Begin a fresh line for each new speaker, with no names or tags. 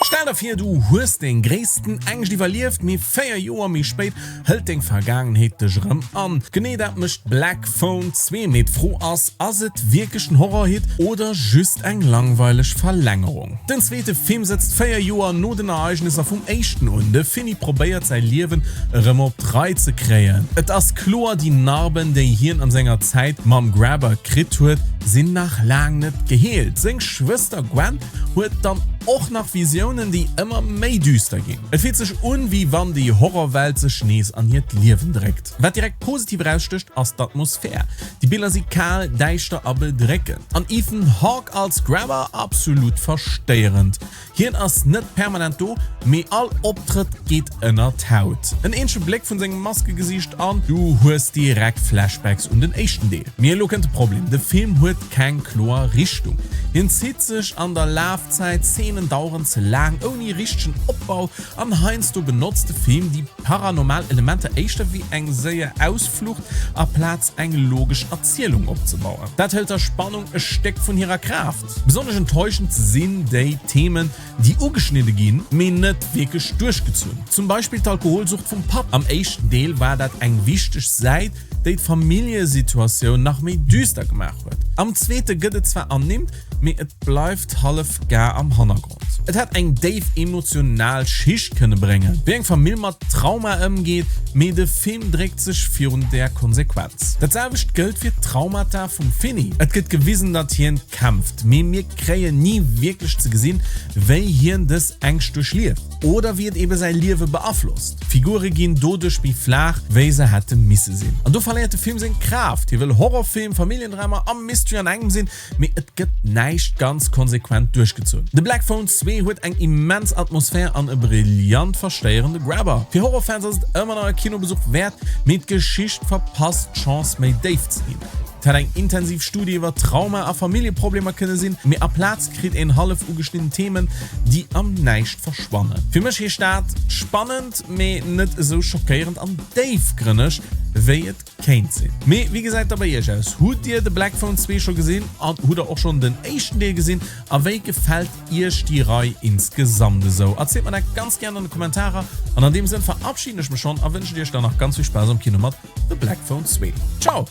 Stell der vir, du hues deng gréissten Ängscht iwwerlieft, mee 4 Joer méi spéit hëlt deng Vergaangenheet dech erëm an. Genee dat mécht Black Phone 2. Mee d'Fro ass, Ass et wierklech en Horror-Hit oder just eng langweileg Verlängerung? Den zweete Film sëtzt 4 Joer no den Ereignesser vum éischten un. De Finny probéiert säi Liewen erëm op d'Rei ze kréien. Et ass kloer, déi Narben, déi hien an senger Zäit mam Grabber kritt huet, sinn nach laang net geheelt. Seng Schwëster Gwen huet dann och nach Visiounen, déi ëmmer méi düster ginn. Et fillt sech un, wéi wann déi Horrorwelt sech nees an hiert Liewen dréckt. Wat direkt positiv erausstécht, ass d'Atmosphär. Déi Biller si kal, däischter a bedréckend. An Ethan Hawke als Grabber? Absolut verstéierend. Hien ass net permanent do, mee all Optrëtt geet ënner d'Haut. En eenzege Bléck vun sengem Maskegesiicht an du hues direkt Flashbacks un den éischten Deel. Mee elo kënnt de Problem, de Film huet keng kloer Richtung. Hien zitt sech an der Lafzäit, Zeenen daueren ze laang ouni richtegen Opbau an heiansdo benotzt de Film déi paranormal Elementer éischter wéi eng séier Ausflucht aplaz eng logesch Erzielung opzebauen. Dat hëlt der Spannung e Stéck vun hirer Kraaft. Besonnesch enttäuschend sinn déi Themen, déi ugeschnidde ginn, mee net wierklech duerchgezunn. Zum Beispill d'Alkoholsucht vum Papp. Am éischten Deel war dat eng wichteg Säit, déi d'Familljesituatioun nach méi düster gemaach huet. Am zweete gëtt et zwar ernimmt, mee et bleift hallef gar am Hannergrond. Et hätt eng déif emotional Schicht kënne bréngen, wéi eng Famill mat Trauma ëmgeet, mee de Film dréckt sech virun där Konsequenz. Dat selwecht gëllt fir d'Traumata vum Finny. Et gëtt gewisen, datt hien kämpft, mee mir kréien ni wierklech ze gesinn, wéi hien dës Ängscht duerchlieft oder wéi et ebe säi Liewe beaflosst. D'Figure ginn doduerch méi flaach, wéi se hätte misse sinn. An do verléiert de Film seng Kraaft. Hie wëll Horrorfilm, Familljendrama a Mystery an engem sinn, Mee et gëtt näischt ganz konsequent duerchgezunn. The Black Phone 2 huet eng immens Atmosphär an e brillant verstéierende Grabber. Fir Horrorfans ass et ëmmer nach e Kinobesuch wäert, mee d'Geschicht verpasst d'Chance méi déif ze ginn. Et hätt eng intensiv Studie iwwer Trauma a Familljeproblemer kënne sinn, mee aplaz kritt een hallef ugeschnidden Themen, déi am Näischt verschwannen. Fir mech heescht dat, spannend, mee net esou schockéierend an déifgrënneg, wéi et Kéint sinn. Mee wéi gesäit da bei iech aus? Hutt dir de Black Phone 2 scho gesinn an hutt der och schonn den éischten Deel gesinn? A wéi gefält iech déi Rei insgesamt esou? Erzielt mer dat ganz gären an de Kommentarer. An an deem Sënn verabschiden ech mech schonn a wënschen iech dann nach ganz vill Spaass am Kino mat The Black Phone 2. Ciao!